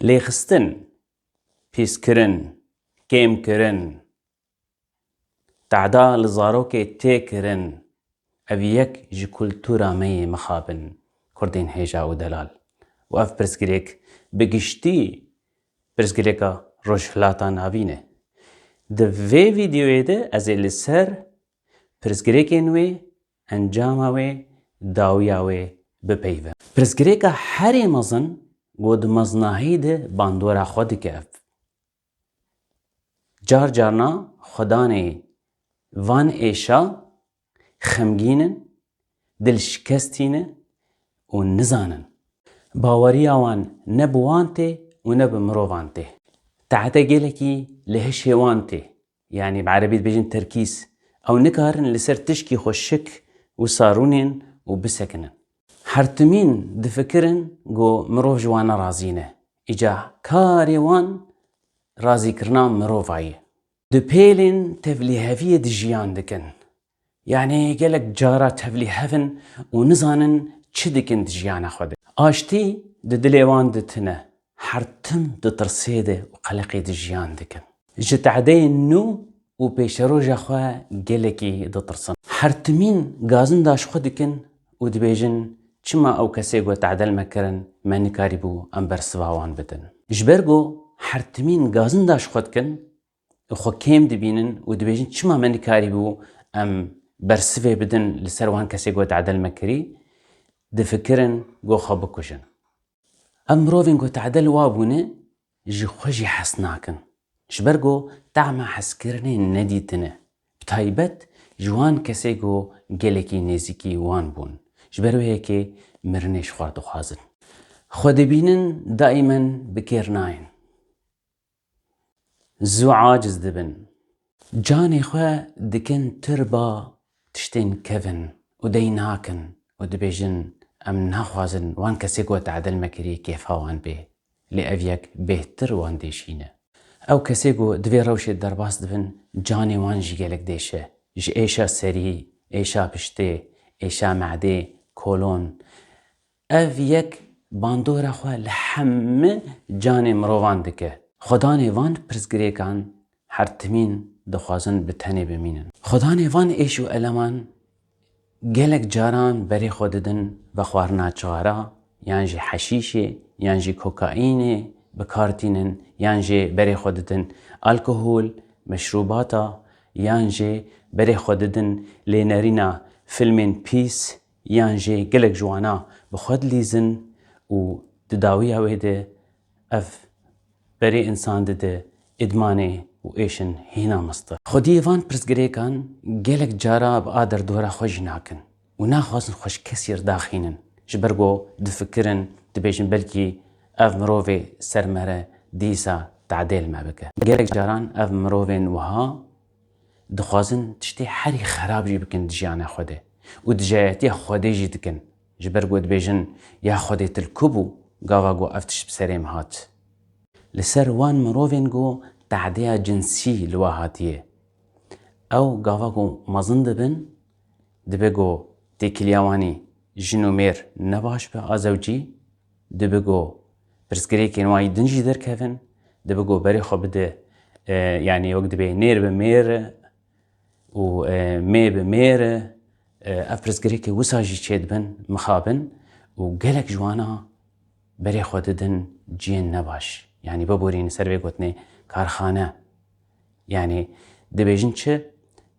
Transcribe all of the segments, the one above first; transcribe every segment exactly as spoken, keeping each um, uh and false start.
Lêxistin, pîskirin, kêmkirin, tehda li zarokê tê kirin, ev yek ji kultura me yê mixabin, Kurdên hêja û delal. Û ev pirsgirêk bi giştî pirsgirêka Rojhilata Navîn e. Di vê vîdeoyê de ez ê li ser pirsgirêkên wê, encama wê, dawiya wê bipeyivim. Pirsgirêka herî mezin ku di mezinahî de bandora xwe dike ev. Car carna xwedanê van êşa xemgîn in, dilşikestî ne û nizanin. Baweriya wan ne bi wan tê û ne bi mirovan tê. Tehde gelekî li hişê wan tê. Yanî bi erebî dibêjin terkîz. Ew nikarin li ser tişkî xwe şik wisa rûnên û bisekinin. Her timîn difikirin ku mirov ji wan ne razî ne. Îca karê wan razîkirina mirova ye. Dipêlên tevlîheviyê dijiyan dikin. Yanî gelek cara tevlîhev in û nizanin çi dikin di jiyana xwe de. Aştî di dilê wan de tune. Her tim di tirsê de û qeleqê de jiyan dikin. Ji tehdeyên nû û pêşeroja xwe gelekî ditirsin. Her timîn gazinda ji xwe dikin û dibêjin, çima ew kesê ku tehde li me kirin, me nikarîbû em bersiva wan bidin. Ji ber ku her timîn gazinda ji xwe dikin, xwe kêm dibînin û dibêjin, çima me nikarîbû em bersivê bidin li ser wan kesê ku tehde li me kirî, difikirin ku xwe bikujin. Ev mirovên ku tehde li wa bûne, ji xwe jî hes nakin. Ji ber ku tehma heskirinê nedîtine. Bi taybet ji wan kesê ku gelekî nêzîkî wan bûn. Ji ber wê yekê mirinê ji xwe dixwazin. Xwe dibînin daîmen bi kêr nayên. Zû aciz dibin. Canê xwe dikin tirba tiştên kevin û dey nakin û dibêjin, em naxwazin wan kesê ku tehde li me kirî kêfa wan bê. Lê ev yek bêhtir wan dêşîne. Ew kesê ku di vê rewşê derbas dibin, canê wan jî gelek dêşe. Ji êşa serî, êşa piştê, êşa medê, kolon. Ev yek bandora xwe li hemî canê mirovan dike. Xwedanê van pirsgirêkan her timîn dixwazin bi tenê bimînin. Xwedanê van êş û eleman gelek caran berê xwe didin vexwarina çixara, yan jî heşîşê, yan jî kokaînê bi kar tînin, yan jî berê xwe didin alkohol, meşrûbata, yan jî berê xwe didin lênerîna filmên pîs, yan jî gelek ji wana bi xwe dilîzin û di dawiya wê de ev berê însan dide îdmanê û êşin hîna mist. Xwediyê van pirsgirêkan gelek cara bi a derdora xwe jî nakin û naxwazin xwe ji kesî re daxînin. Ji ber ku difikirin, dibêjin, belkî ev mirovê ser me re dîsa tadê li me bike. Gelek caran ev mirovên wiha dixwazin tiştê herî xerab jî bikin di jiyana xwe de û dijayetiya Xwedê jî dikin. Ji ber ku dibêjin, ya Xwedê tu li ku bû, gava ku ev tişt bi serê min hat? Li ser wan mirovên ku tehdeya cinsî li wa hatiye. Ew gava ku mezin dibin, dibe ku têkiliya wanî jin û mêr ne baş be a zewcî, dibe ku pirsgirêkên wan yî din jî derkevin, dibe ku berê xwe bide, e, yanî wek dibê nêr bi mêr û, e, mê bi mêr, e, ev pirsgirêkê wisa jî çêdibin, mixabin û gelek ji wana berê xwe didin cihên nebaş. Yanî biborînin ser vê gotinê karxane. Yanî dibêjin çi?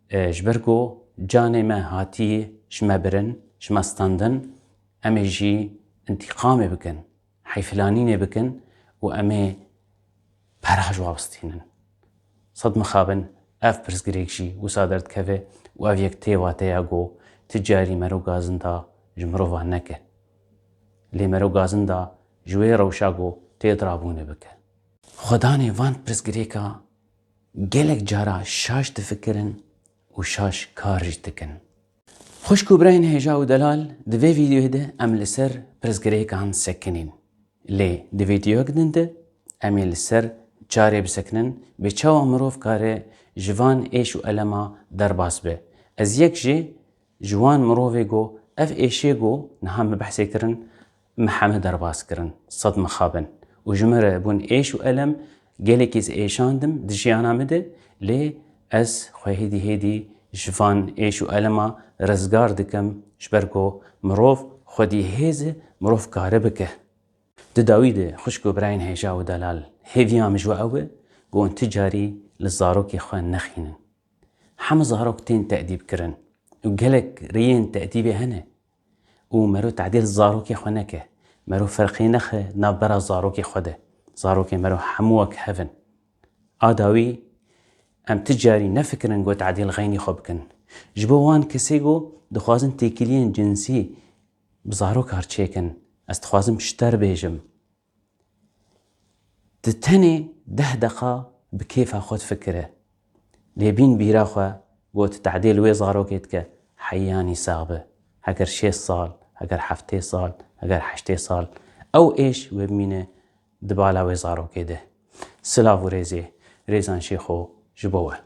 E, ji ber ku canê me hatî ji me birin, ji me standin, em ê jî întîqamê bikin, heyfilanînê bikin û em ê pera ji wa bistînin. Sed mixabin ev pirsgirêk jî wisa derdikeve û ev yek tê wateya ku ti carî mero gazinda ji mirovan neke. Lê mero gazinda ji wê rewşa ku tê dirabûne bike. Xwedanê van pirsgirêka gelek cara şaş difikirin û şaş kar jî dikin. Xwişk û birayên hêja û delal, di vê vîdeoyê de em li ser pirsgirêkan sekinîn. Lê di vîdeoyek din de em ê li ser carê bisekinin, bê çawa mirov kare ji van êş û elema derbas be. Ez yek jî ji wan mirovê ku ev êşê ku niha me behsê kirin, me heme derbas kirin, sed mixabin. û ji min re bûn êş û elem, gelekî ez êşandim di jiyana min de, lê ez xwe hêdî hêdî ji van êş û elema rizgar dikim, ji ber ku mirov xwedî hêz e, mirov kare bike. Di dawî de xwişk û birayên hêja û delal, hêviya min ji we ew e, ku hûn ti carî li zarokê xwe nexînin. Hemû zarok tên tedîb kirin û gelek rêyên tedîbê hene û mero tedî li zarokê xwe neke. Mero ferqê nexe navbera zarokê xwe de. Zarokê mero hemû wek hev in. A dawî, em ti carî nefikirin ku tedî li xeynî xwe bikin. Ji bo wan kesê ku dixwazin têkiliyên cinsî bi zarokar çêkin, ez dixwazim ji te re bêjim. Di tenê deh deqa bi kêfa xwe difikire. Lê bîn bîra xwe got tedê li wê zarokê dike, heyanî sax be. Heger şêst sal, heger heftê sal, heger heştê sal, ew êş wê bimîne di bala wê zarokê de. Silav û rêzê, rêzan şêxo ji bo we.